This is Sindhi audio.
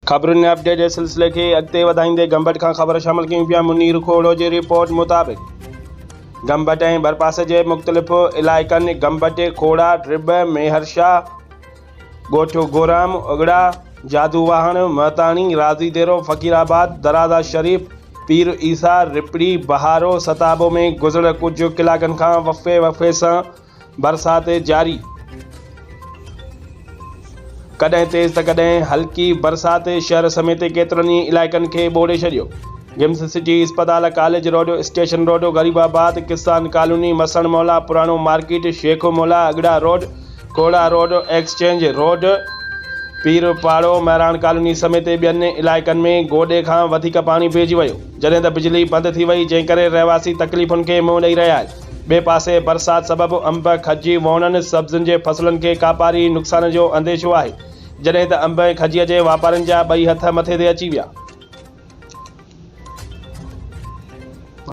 خبرن ۽ اپڊيٽ جي سلسلي کي اڳتي وڌائيندي گمبٽ کان خبر شامل ڪيون پيا منير کوڙو جي رپورٽ مطابق گمبٽ ۽ ڀرپاسي جي مختلف علائقن گمبٽ، کوڙا، ڊرٻ، ميهر شاهه، ڳوٺ گورام، اڳڙا، جادو واهڻ، مهتاڻي، راضي ديرو، فقير آباد، درازا شريف، پير عيسيٰ، رپڙي، بهارو، ستابو ۾ گذريل ڪجهه ڪلاڪن کان وقفي وقفي سان برسات جاري، ڪڏهن تيز ته ڪڏهن هلڪي برسات شهر سميت ڪيترن ئي علائقن کي ٻوڙي ڇڏيو. گمس سٽي اسپتال، ڪاليج روڊ، اسٽيشن روڊ، غريب آباد، ڪسان ڪالوني، مسڻ مولا، پراڻو مارڪيٽ، شيخ مولا، Agra road, Khora road, exchange road, Pir Paro, Mehran colony سميت ٻين علائقن ۾ گوڏي کان وڌيڪ پاڻي بيهجي ويو، جڏهن ته بجلي بند ٿي وئي، جنهن ڪري رهواسي تڪليفن کي منهن ڏئي رهيا آهن. ٻئي پاسي برسات سبب انب، کجي، ووڻن، سبزين جي فصلن کي ڪاپاري نقصان جو انديشو آهي، جڏهن ته انب ۽ کجيء جي واپارين جا ٻئي هٿ مٿي تي اچي ويا.